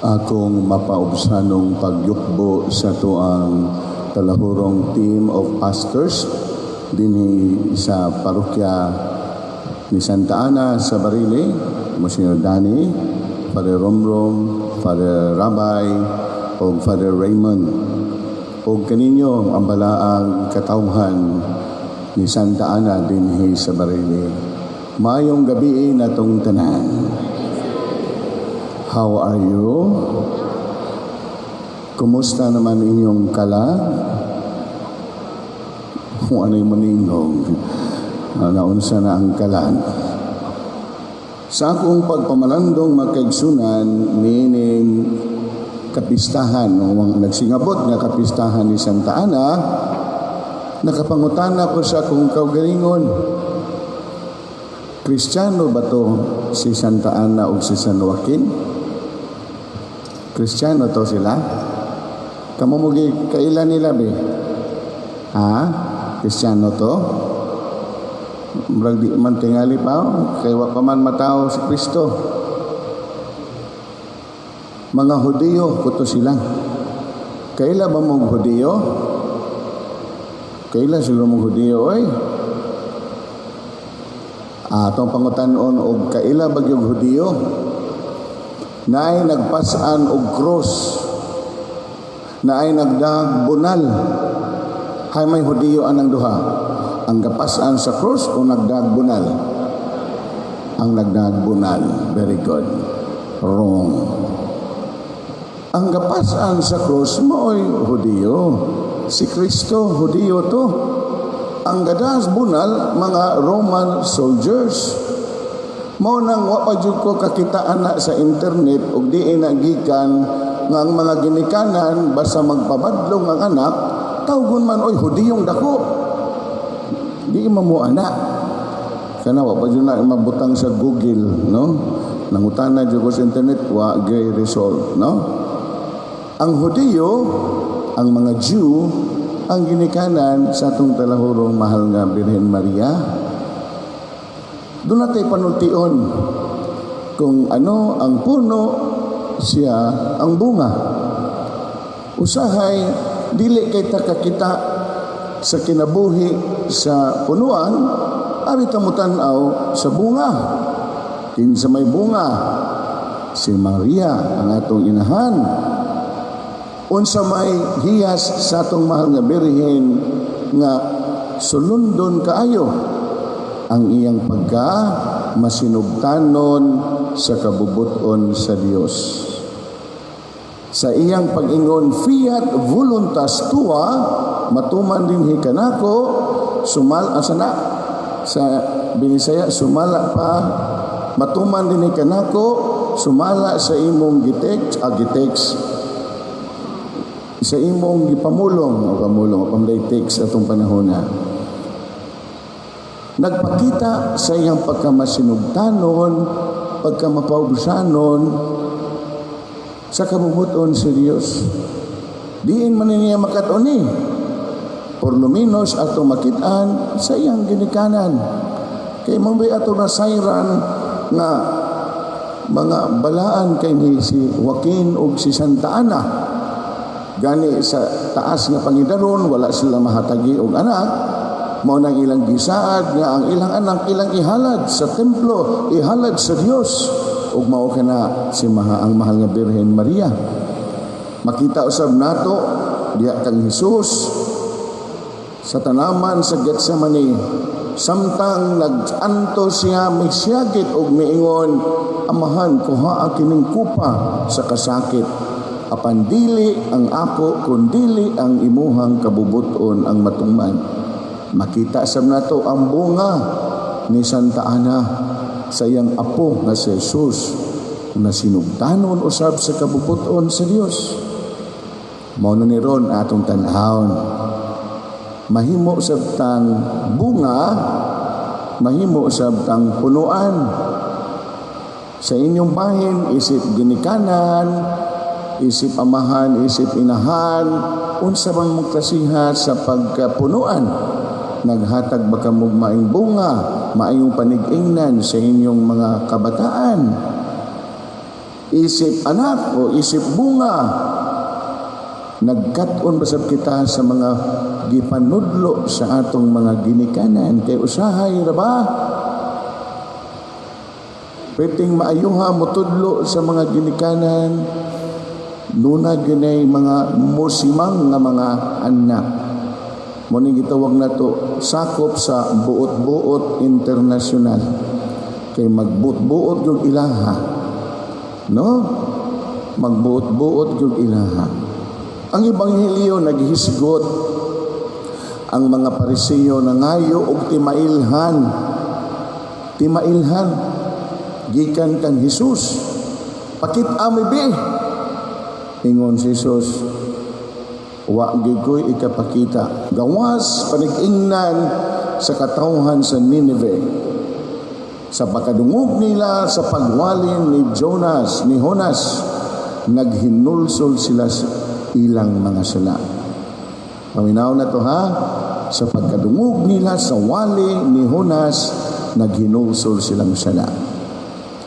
Akong mapaubsanong pagyukbo sa atuang talahurong team of pastors dinhi sa parokya ni Santa Ana sa Barili, Monsignor Danny, Father Romrom, Father Rabay, o Father Raymond. O kaninyo ang balaang katawhan ni Santa Ana dinhi sa Barili. Maayong gabii natong tanan. How are you? Kumusta naman inyong kalag? Kung ano'y maningog, naunsa na ang kalag. Sa akong pagpamalandong, mga kaigsunan, niining kapistahan, o nagsingabot nga kapistahan ni Santa Ana, nakapangutana ko sa akong kaugalingon, Kristiyano ba to si Santa Ana o si San Joaquin? Kristiyano to sila? Kamo mo kaila nila be? Ha? Kristiyano to? Murag di man tingali pa, kay wa pa man matawo si Kristo. Mga Hudiyo kuto sila. Kaila ba mong Hudiyo? Kaila siguro mong Hudiyo oy? Ah, atong pangutan-on og kaila ba gyud Hudiyo? Naay nagpas-an og cross. Naay nagdag bunal. Hay may Hudiyo anang duha. Ang gapas-an sa cross o nagdag bunal? Ang nagdag bunal. Very good. Wrong. Ang gapas-an sa cross mao'y Hudiyo. Si Kristo, Hudiyo to. Ang gadas bunal, mga Roman soldiers. Mao nang wa pa jud ko kakita ana sa internet ug diin na gikan nga ang mga ginikanan basta magpabadlong ang anak, tawgon man, "Oy, Hudiyong dako." Di man mo ana. Kana wa pa jud na mabutang sa Google, no? Nangutana jud ko sa internet, wa gay result, no? Ang Hudiyo, ang mga Jew, ang ginikanan sa atong talahurong mahal nga Birhen Maria. Doon natin panultion kung ano ang puno, siya ang bunga. Usahay, dili kay ta kakita sa kinabuhi sa punuan, ari ta mutan-aw sa bunga. Kinsa may bunga? Si Maria, ang atong inahan. Unsa may hiyas sa atong mahal nga Birhen nga sulundon kaayo? Ang iyang pagka masinugtanon sa kabubuton sa Dios. Sa iyang pag-ingon, "Fiat voluntas tua," matuman dinhi kanako, sumal asa na sa Binisaya, sumala pa, matuman dinhi kanako sumala sa imong gitek, ah, gitext, sa imong gipamulong o pamulong o pamday text atong panahon na. Nagpakita sa iyang pagkamasinugtanon, pagkamapaubsanon sa kabubuton sa Dios. Diin man niya makat-on ni. Por lo menos ato makitaan sa iyang ginikanan. Kay mao ato nasayran nga mga balaan kay ni si Joaquin ug si Santa Ana. Gani sa taas nga pangidaron, wala sila mahatagi og anak. Mao nang ilang gisaad nga ang ilang anak ilang ihalad sa templo, ihalad sa Dios. Ug mao kana si maha, ang mahal nga Birhen Maria. Makita usab nato diha kang Hesus sa tanaman sa Getsemane, samtang nag-anto siya, misyagit og miingon, "Amahan, kuhaa kining kupa sa kasakit, apan dili ang ako kundili ang imuhang kabubuton ang matuman." Makita sab nato ang bunga ni Santa Ana sa iyang apo nga si Jesus na sinugtanon usab sa kabubuton sa Dios. Mao na ni ron atong tan-awon. Mahimo sabtang bunga, mahimo sabtang punuan. Sa inyong bahin, isip ginikanan, isip amahan, isip inahan, unsa bang magklasiha sa pagkapunuan? Naghatag ba kamog maayong bunga, maayong panig-ingnan sa inyong mga kabataan? Isip anak o isip bunga, nagkat-on basab kita sa mga gipanudlo sa atong mga ginikanan? Kay usahay ra ba perting maayuha motudlo sa mga ginikanan, nuna ginay mga musimang nga mga anak. Mao ning gitawag nato sakop sa buot-buot international, kay magbuot-buot gyud ilaha, no? Magbuot-buot gyud ilaha. Ang ebanghelyo, naghisgot ang mga Parisiyo, nangayo og timailhan, timailhan gikan kang Hesus. "Pakit-a mi bi." Ingon si Jesus, "Wa gyud ko'y ikapakita gawas panig-ingnan sa katawhan sa Nineveh. Sa pagkadungog nila sa pagwalin ni Jonas, ni Jonas, naghinulsol sila sa ilang mga sala." Paminaw na to, ha. Sa pagkadungog nila sa wali ni Jonas, naghinulsol silang sala.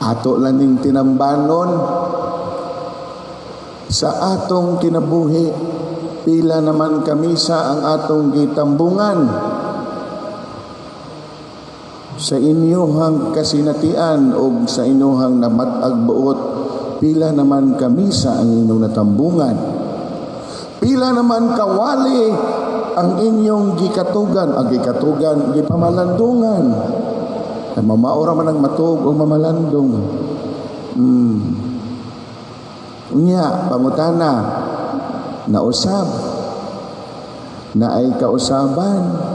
Ato lang ning tinambanon sa atong kinabuhi, pila naman kamisa ang atong gitambungan sa inyuhang kasinatian o sa inyuhang namatag buot? Pila naman kamisa ang inyong natambungan? Pila naman kawali ang inyong gikatugan, ang gikatugan, gipamalandungan? Ay, mamaora man ang matug o mamalandong. Unya, pangutana, nausab, na ay kausaban.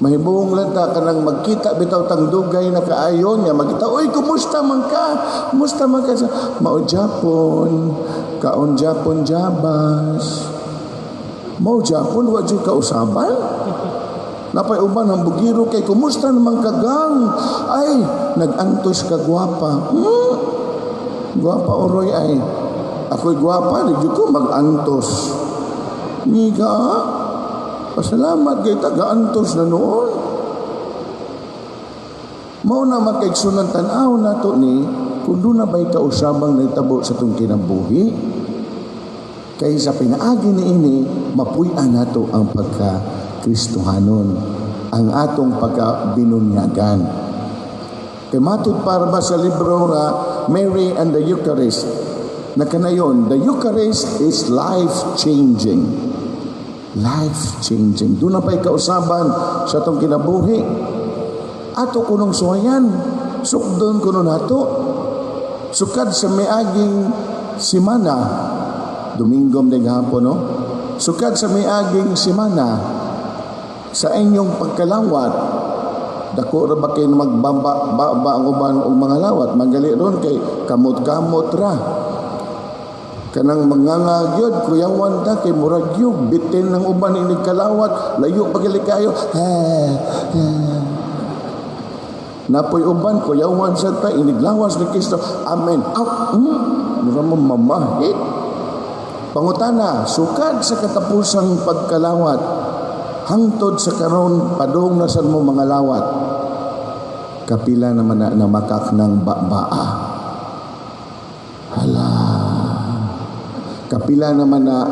Mahibong lang ta kanang magkita bitaw tang dugay na kaayon niya magkita, "Oy, kumusta man ka? Kumusta man ka?" "Mao japon, kaon japon jabas." Mao japon, wa jud kausaban. Napay uban ang bugiro kay, "Kumusta naman ka, gang?" "Ay, nag-antos ka gwapa." Gwapa oroy ay. Ako'y gwapa, di jud ko mag-antos. Niga, pasalamat kay taga-antos na noon. Mao na makaigsunan, tan-aw nato ni kung doon na ba'y kausabang nahitabo sa itong kinabuhi. Kay sa pinaagi ni ini, mapuy-an nato ang pagka-Kristohanon, ang atong pagka-binunyagan. Kay matud para ba sa libro nga Mary and the Eucharist, na kanayon, the Eucharist is life-changing. Life-changing. Doon na pa'y kausaban sa atong kinabuhi. Ato kunong suwayan, sukdon kuno nato. Sukad sa miaging simana, Domingo man hapon, no? Sukad sa miaging simana, sa inyong pagkalawat, dako ra ba kayo magbaba ba, ba ang uban og mga lawat? Magali ron kay kamot-kamot ra. Kanang mangangagyod, kuyawan ta kay murag yug bitin ng uban inig kalawat, layo pagali kayo. Napoy uban, kuyawan sa ta, iniglawas ni Kristo. Amen. Aw, mura mo mamahit. Pangutana, sukad sa katapusang pagkalawat, hangtod sa karon, padung na sad mo mga lawat, kapila naman na namakak ng babaa? Hala. Kapila naman na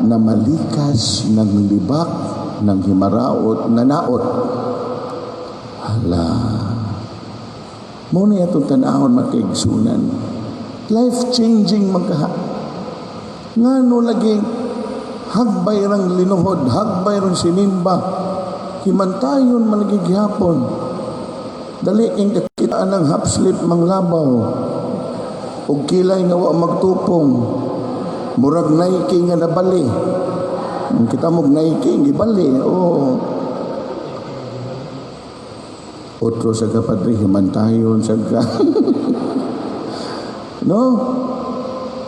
namalikas ng libak ng himaraot na naot? Hala. Mao na atong tanahon, makaigsunan. Life-changing magkaha. Ngano lagi hagbay rang linuhod, hagbay rang sinimba, himantayon man lagi gihapon. Dali king kakitaan ng half sleep manglabaw. Og kilay nga wa magtupong. Murag Nike nga nabali. Kita mo Nike, gibali. Oo. Otro sa kapadre, himantayon sa ka. No?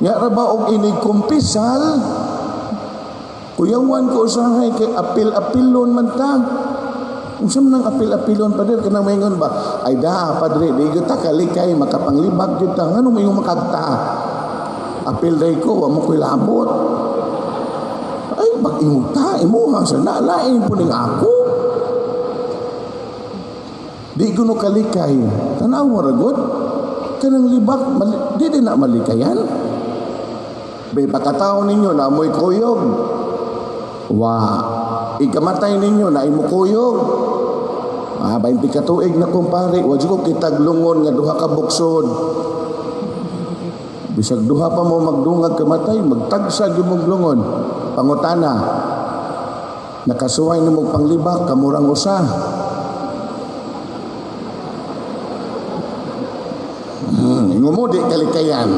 Nga ra ba og inig kumpisal, kuyawan ko usahay kay apil-apilon man ta. Unsa man ang apil-apilon, padre? Kanang maingon ba? "Ay da, padre, di gyud ta kalikay, makapanglibag gyud ta." Ngano mo yung makagta? Apil day ko, wa mo ko'y labot. Ay, pag imuta, imuha sa na, lain po ning ako. Di ko no kalikay. Tanawa ra gud. Kanang libak, mali, di din na malikayan. Bay pagkatao ninyo na amoy kuyog. Wa. Ikamatay ninyo na imo kuyog. Ah, 20 ka tuig na kumpare, wa jud ko kitag lungon nga duha ka buksod. Bisag duha pa mo magdungag kamatay, magtagsa gyud mong lungon. Pangutana, nakasuway nimo panglibak, kamurang usa. Ingon mo di kalikayan.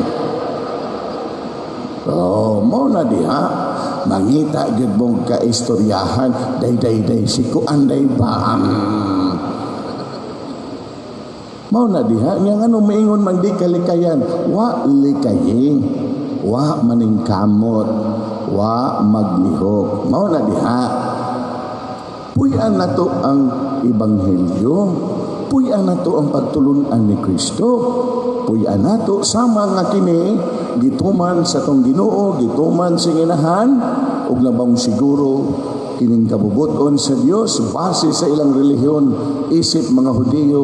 Oh, mo na diha mangita gyud mong kaistoryahan, day day day si kuan day ba. Mao na diha nga ngano maingon man di kalikayan, wa likayi, wa maningkamot, wa maglihok. Mao na diha. Puy-an nato ang ebanghelyo, puy-an nato ang pagtulun-an ni Kristo, puy-an nato sama nga kini gituman sa tong Ginoo, gituman sa inahan, ug labang siguro kining kabubuton sa Dios base sa ilang relihiyon isip mga Hudiyo,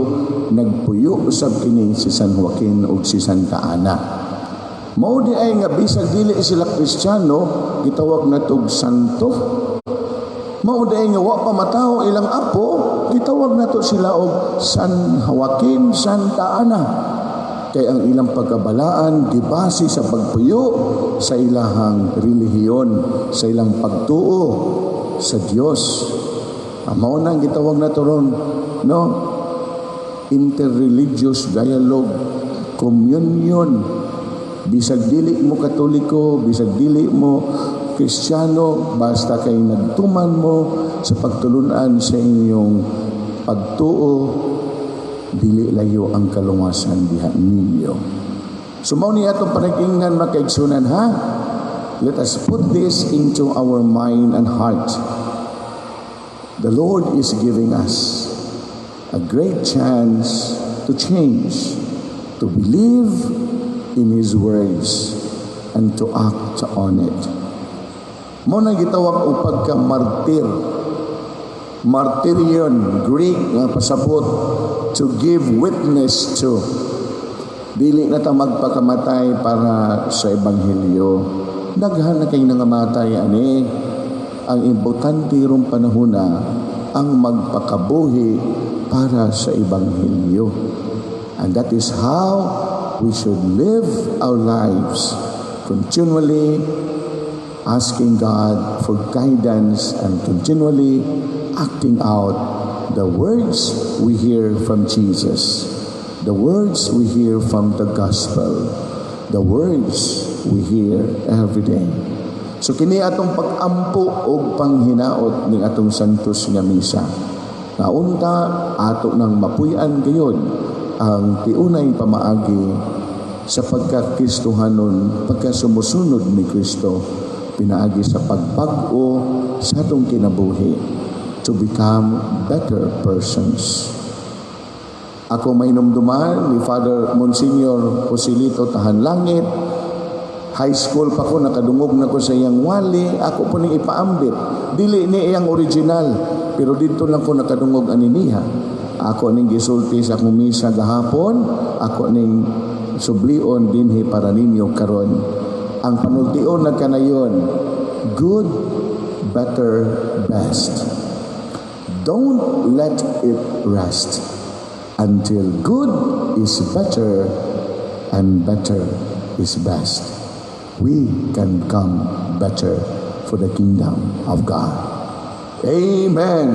nagpuyo usab kini si San Joaquin ug si Santa Ana. Mao di ay nga bisag dili sila Kristiyano, gitawag natog santo. Mao di ay nga wa pa matawo ilang apo, gitawag nato sila og San Joaquin, Santa Ana. Kay ang ilang pagkabalaan gibase sa pagpuyo sa ilahang relihiyon, sa ilang pagtuo sa Dios. Mao nang gitawag nato ron, no? Interreligious dialogue, communion. Bisag dili mo Katoliko, bisag dili mo Kristiyano, basta kay nagtuman mo sa pagtulunan sa inyong pagtuo, dili layo ang kalungasan diha ninyo. So mao ni atong panag-ingnan, mga kaigsunan, ha? Let us put this into our mind and heart. The Lord is giving us a great chance to change, to believe in His words, and to act on it. Mao na gitawag og pagka-martir. Martyrion, Greek nga pasabot, to give witness to. Dili na ta magpakamatay para sa ebanghelyo. Daghan na kay nangamatay ani. Ang importante rong panahona ang magpakabuhi para sa ebanghelyo. And that is how we should live our lives, continually asking God for guidance and continually acting out the words we hear from Jesus, the words we hear from the gospel, the words we hear every day. So kini atong pag-ampo og panghinaot ning atong Santos nga Misa. Nga unta ato nang mapuy-an gayud ang tiunay pamaagi sa pagkakristohanon, pagkasumusunod ni Kristo, pinaagi sa pagbag-o sa atong kinabuhi to become better persons. Ako mainumduman ni Father Monsignor Joselito Tahanlangit, high school pa ko, nakadungog na ko sa iyang wali, ako po ning ipaambit. Dili ni iyang original, pero dito lang ko nakadungog ani niya. Ako ning gisulti sa akong misa gahapon, ako ning sublion dinhi para ninyo karon. Ang panultion na kanayon, good, better, best. Don't let it rest until good is better and better is best. We can become better for the kingdom of God. Amen.